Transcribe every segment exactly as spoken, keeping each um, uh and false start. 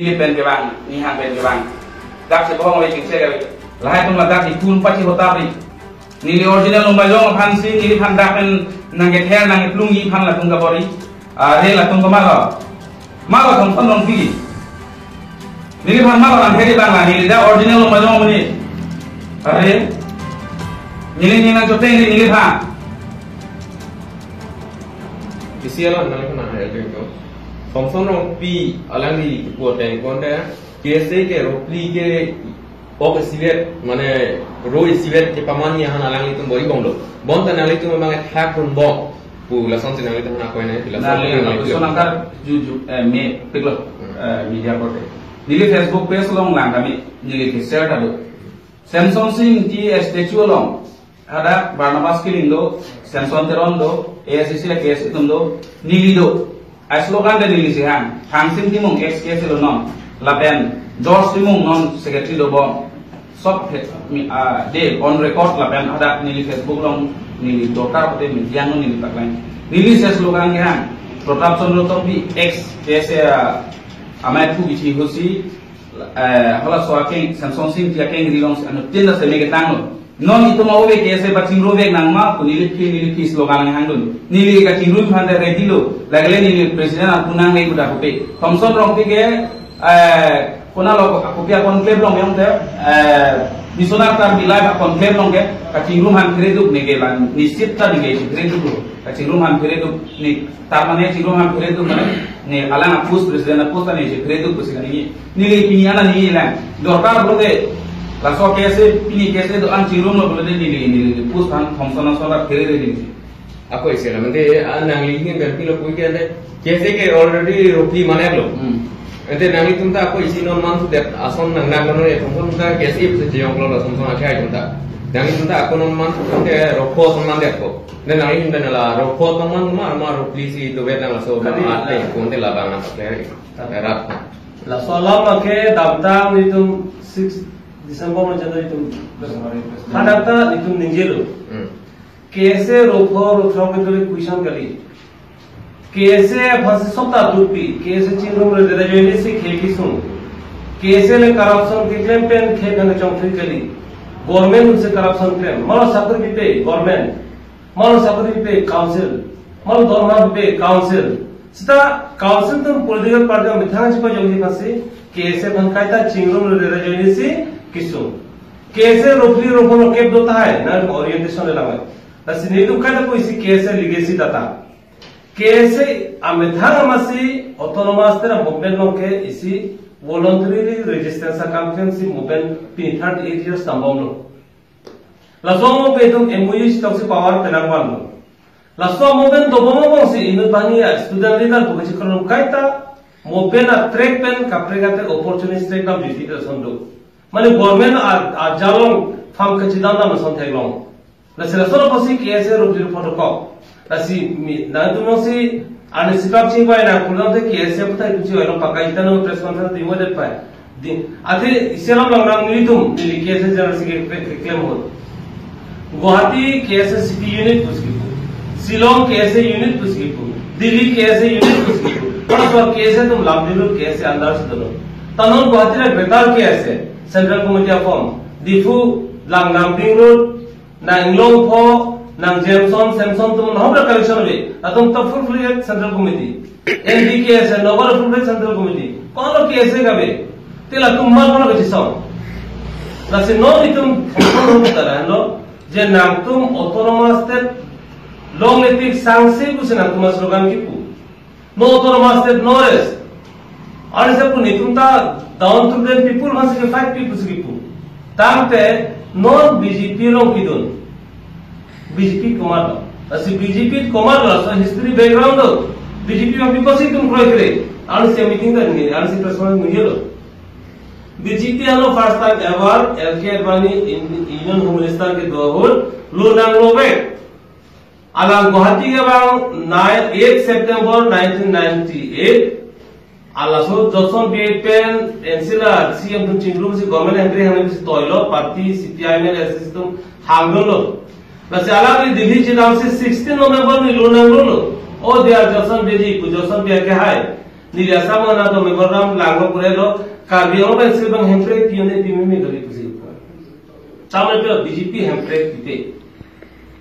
Neli pen kevang, neli hang pen kevang. Dak si bohong ave chingse kave. Lahai atum ladak si phun pachi hotap ri. Neli original Lumbajong aphan si, neliphan dak pen nangkether nangkeplung ji aphan latum kabor-i. Are latum komatlo? Matlo Thomson Rongpi? Neliphan matlo nangkether abang la, neli dak original Lumbajong amonit. Are. Neli neli nangchoteng ri neliphan. Isi alam nangli kena hai itu. Thomson Rongpi alangli kepu ateng konde, K S A ke ro phli ke ok isivet, mane ro isivet kepamanji aphan alanglitum bor-i bomlo. Bonta nanglitum abang thakdun bom pu lasonsi nanglitum aphan akoi nangpilo. Nangli lapuson angkar juju, eh, mepiklo, Hmm. eh, media korte. Neli Facebook page along lang kami, neli ke-share ta do. Semson Sing Ingti statue along hadak Barnabas Killing do, Semson Teron do, A S D C, K S A atum do, neli do. A slogan ta neli si hang, Thangsim Timung ex K S A lo non, lapen George Timung non secretary dobom. Sob he, mi, ah, de on record lapen hadak neli Facebook along neli dorkar pute media along neli paklang. Neli si slogan ke hang, Pratap Chandra Tokbi ex K S A, ah, amei thu bithi hosi, eh, halaso akeng, Semson Sing Ingti akengri alongsi anuttin ta seme ketanglo. Non itum ave K S A pachingrum vek nangma pu neli phi, neli phi slogan hangdun. Neli kachingrum aphan ta ready lo. Lagile neli president apunang le kuda kopi. Thomson Rongpi ke, eh, konatlo kopi a-conclave along yong te, eh, Missionary Term Life a-conclave along ke kachingrum aphan phereduk ne ke la nisit ta ne ke phereduk lo. Kachingrum aphan phereduk ne, tar mane chingrum aphan phereduk mane, ne alang a-post, president a-post ta ne phereduk pusi kani. Neli pini ana neli lang. Dorkar pulote, laso K S A, pini K S A do-an chingrumlo pulote neli, neli post aphan Thomson ason ta phere neli. Ako isi alam ante, ah, nangli ingin berpi lo pui ke ante, K S A ke already ro phli manetlo. Hmm. Ante nanglitum ta ako isi non mantu det ason nang nang non ya Thomson ta K S A pusi jeyong lo Thomson achai tum ta. Nanglitum ta ako non mantu te ro pho ason mandetpo. Ante nangli ingin la ro pho ason man ma ma ro phli si dovet nang laso Kali. Ate konte labang nang pler. Rat. Laso alam abang ke damtang nelitum six December ma jana itum. Hadak ta nelitum ningjelo. Hmm. K S A ro pho ro throk ke dole question kali. K S A aphansi sopta dukpi, K S A chingrumre dere joine si khei kesung. K S A le corruption keklem pen khei kachongthir kali. Government se corruption klem. Malo sakori pipe government. Malo sakori pipe council. Malo dorma pipe council. Seta council atum political party amethang chipajongji aphansi K S A aphan kaita chingrumre dere joine si kesung. K S A ro phli ro pho ro kep do tahai, nang orientation le langvai. Lasi nelitum kaita pu isi K S A legacy data. K S A amethang amatsi autonomous state movement along ke isi voluntarily resistance akam klemsi movement pini thirty-eight years tambomlo. Laso movement atum M O U si toksi power penang vanlo. Laso movement dobom abangsi inut banghini a-student leader pu kachikron kaita movement a-track pen kaprek kaprek opportunist track dam duty ta son do. Mane government a, ajalong farm kachidam dam son theklong. Lasi laso apotsi K S A ro phli ro pho dokok. Lasi mi, nangtum si ani sikap chingvai nang kulang te K S A aphuthak kuchi vai long pakai ta no press conference ding vai det pai. Di, ate isi alam lang nang nelitum, neli K S A general secretary ke, ke, keklem ahut. Guwahati K S A city unit pusi kepu. Shillong K S A unit pusi kepu. Delhi K S A unit pusi kepu. Paraswar K S A atum Lumding Road K S A under si dolo. Ta non Guwahati la greater K S A, Central Committee a-form. Diphu lang Lumding Road, nang Inglongpho, nang Jameson, Samson atum non hobra collection ave. Atum ta full fledged Central Committee. N D K S A, Nagaon full fledged Central Committee. Kono K S A kave. Te latum mar kono kachisong. Lasi non itum kono tara no, je nangtum autonomous state longle tik sangse pusi nangtum a-slogan kepu. No autonomous state, no rest. Ani si pu nelitum ta downtrodden people aphansi ke-fight people si kepu. Tangte non B J P along pidun. B J P komatlo. Lasi B J P komatlo, laso history background do. B J P ma people si tum kroikre. Ani si meeting ta ni, ani si press conference nungjelo. B J P along first time ever L K Advani in Union Home Minister kedo ahut lo nanglo vek. Alang Guwahati kevang nine, eight September nineteen ninety-eight. Alaso Jotson Bey pen N C la C M atum chingrum si government entry hangni si toilo party C P I M L S atum hangdunlo. Lasi alangli Delhi chedam si sixteen November ni lo nanglo lo. O dia Jotson Bey ji pu Jotson Bey ke hai. Neli asam nang to memorandum langlo pura lo, Karbi Anglong pen si bang Hemprek pi un-e, pimeme kali pusi. Tame pe B J P Hemprek pipe.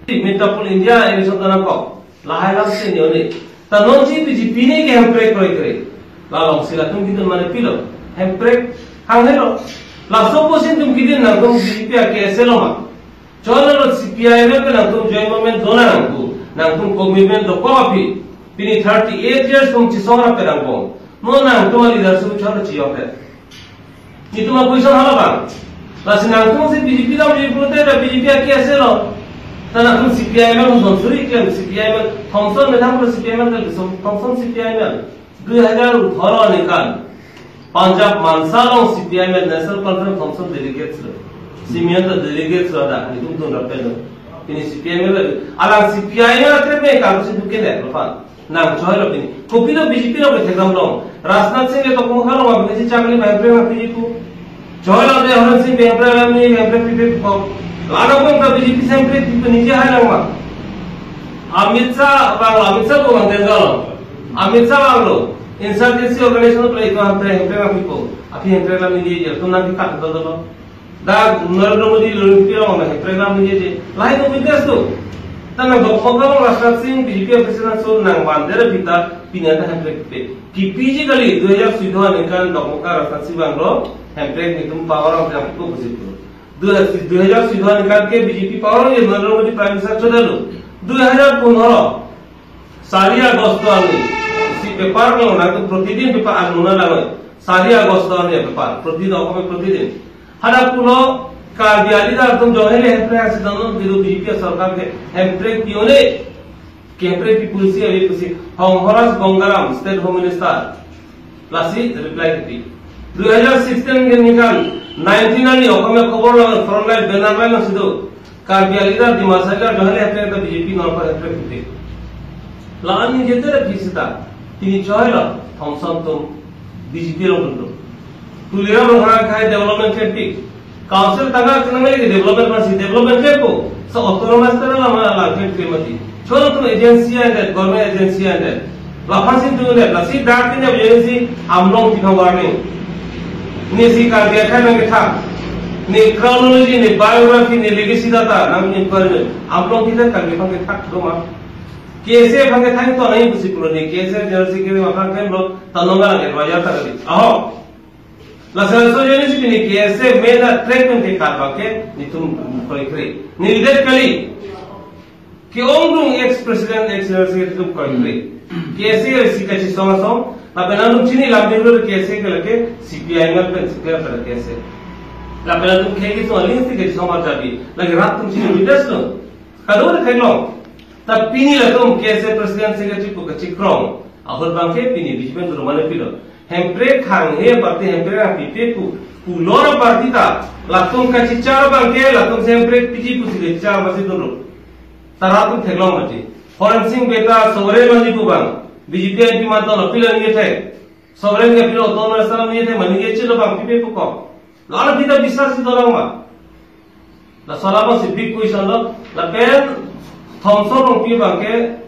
Metropolitan India election ta nangkok. Lahai lam si ne un-e. Ta non si B J P ne ke Hemprek kroikre. La alongsi latum kedun mane pilo. Hemprek hang helo. Laso pusi nangtum kedun nangtum B J P a-K S A lo ma. Cholo lo C P I M L pen nangtum joint government do nangkok. Nangtum commitment dokok aphi. Pini thirty eight years atum chesong ra pen nangkok. Non nangtum a-leadership cholo chiyok re. Itum a-question hala bang. Lasi nangtum si B J P dam di pulote ta B J P a-K S A lo. Ta nangtum C P I M L nangtum suri klem, C P I M L, Thomson methang pulo C P I M L klem, Thomson C P I M L. Dui hajar atharo aningkan Punjab Mansa along C P I M L National Conference Thomson delegates lo. Simeon ta delegates lo, ada itum dun ra pen lo. Pini C P I M L lo. Alang C P I M L atre me kamu si duke ne lo pan. Nang choi lo pini. Kopilo B J P lo ke thekdam long. Rajnath Singh le to kuma kalo ma pini si chakli bang pre ma pini ku. Choi lo de Horen Sing bang pre lam ni bang pre pipe ko. Lana kong ta B J P Hemprek pipe ni je hai lang ma. Amit Shah bang lo, Amit Shah ko bang tenga lo. Amit Shah bang lo. Insurgency organization lo itu Hemprek, Hemprek ma pipo. Aphi Hemprek lam ni je, tum nang ki kat do do lo. Dak Narendra Modi lori pi rong na Hemprek lam ni je. Lahai ko witness tu. Ta nang dokok along Rajnath Singh B J P office nangso nang bandera pita pini anta Hemprek pe. Kipi ji kali dui hajar sudho aningkan dokok Rajnath Singh bang lo Hemprek nitum power ang jam ko pusi tu. Dui hajar sudho aningkan ke B J P power ye Narendra Modi Prime Minister choda lo. Dui hajar pondro. Sari August arni, si paper lo nangtum protidin paper anmuna langoi. Sari August arni paper, protidin, okome protidin. Hada pulo Karbi a-leader atum jong hele Hemprek asi donon, bidu B J P sorkar ke Hemprek pi un-e, ke Hemprek pi pusi, abi pusi, Honghoras Bongaram, State Home Minister. Lasi reply kipi. Dui hajar sixteen ke nineteen arni okome khobor lang frontline banner line si do. Karbi a-leader Dima Hasao jong hele Hemprek ta B J P non pa Hemprek pute. La ani jete la kisita. Pini choi la Thomson atum B J P along tum. Tuliram Ronghang akhai development ke pik. Council tangka kenang lagi development masih development ke ko. Sa autonomous ta la ma la ke ke mati. Choi atum agency ande, government agency ande. Laphan si tu ne, lasi dak tin ya agency Amlong tiga warning. Ni si Karbi akhai nang kethak. Ni chronology, ni biography, ni legacy data nang inquiry. Amlong kita Karbi akhai kethak do ma. K S A akhai kethak to nai pusi pulo ni K S A General Secretary ma akhai pen lo tanong nang advisor ta kali. Aho. Lasi so jeni si pini K S A main a track pen ke karbak ke nitum kroikre. Ni leader kali. Ke-ongdung ex president, ex general secretary atum kroikre. K S A si kachisong asong, lapen atum chini lam dinglo K S A ke lake C P I M L pen C P I M L pen K S A. Lapen atum khei kisong aling si kachisong arjabi. Lake rat atum chini leaders lo. Kadokave theklong. Ta pini latum K S A president secretary pu kachikrong. Ahut bangke pini B J P pen rumane pilo. Hemprek khang he party Hemprek nang pipe pu, pulo ra party ta, latum kachichar bangke, latum si Hemprek piji pusi kachechar masi dunlo. Ta rat atum theklong mati. Horen Sing beta sovereign mani pu bang, B J P M P manton appeal ani the. Sovereign ke pilo ton masa ani the mani ke chilo bang pipe pu ko. Lala kita bisa si dolang ma. La sala bang si big question lo, lapen Thomson Rongpi bangke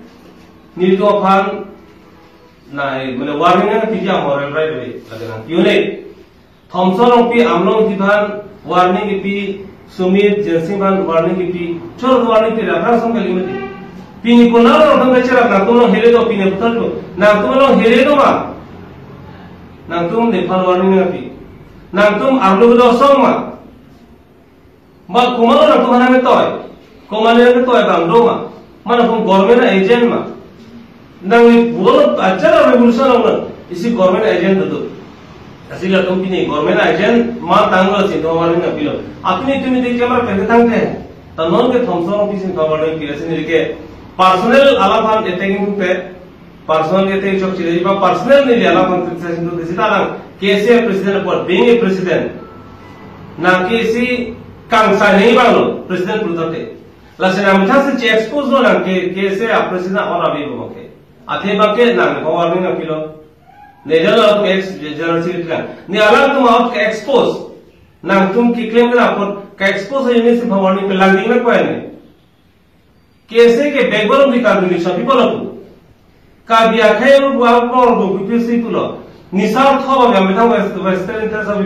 nitu aphan na, eh, mane warning nangpiji a moral right ve, lapen nang unit. Thomson Rongpi Amlong aphan warning kipi, Sumit Jensing aphan warning kipi, chor warning pi, rap rap song kali mati. Pini konat along nangtum kacherap, nangtum along hele do, pini putar do, nangtum along hele do ma. Nangtum nephan warning nangpi. Nangtum arlo do song ma. Ma komatlo nangtum aphan nangketoi? Komatlo nangketoi bang do ma? Ma nangtum government agent ma? Nangli bol ajar revolution along nang isi government agent do. Lasi latum pini government agent ma tanglo si do warning nangpilo. Apini tumi de camera pen tangte. Ta non ke Thomson Rongpi si do warning pilo si neli ke personal alaphan attacking pe. Personal attack chok chile, iba personal neli alam kong criticize do, sita lang K S A president apot, being a president. Nang K S A kangsai nangji abang lo, president pulote. Lasi nang methang si che-expose lo nang ke, K S A president or abi bo ke. Athe bangke nang power ni nangpilo. Ne jalo ex general secretary lang. Ne alam atum out ke-expose. Nangtum keklem apot ke-expose ini si power ni pelang ding na koi ni. K S A ke backbone of the Karbi Nation people atum. Karbi akhei aru buang bor do B P C pulo. Nisar tho bang kami thang West, Western Interest of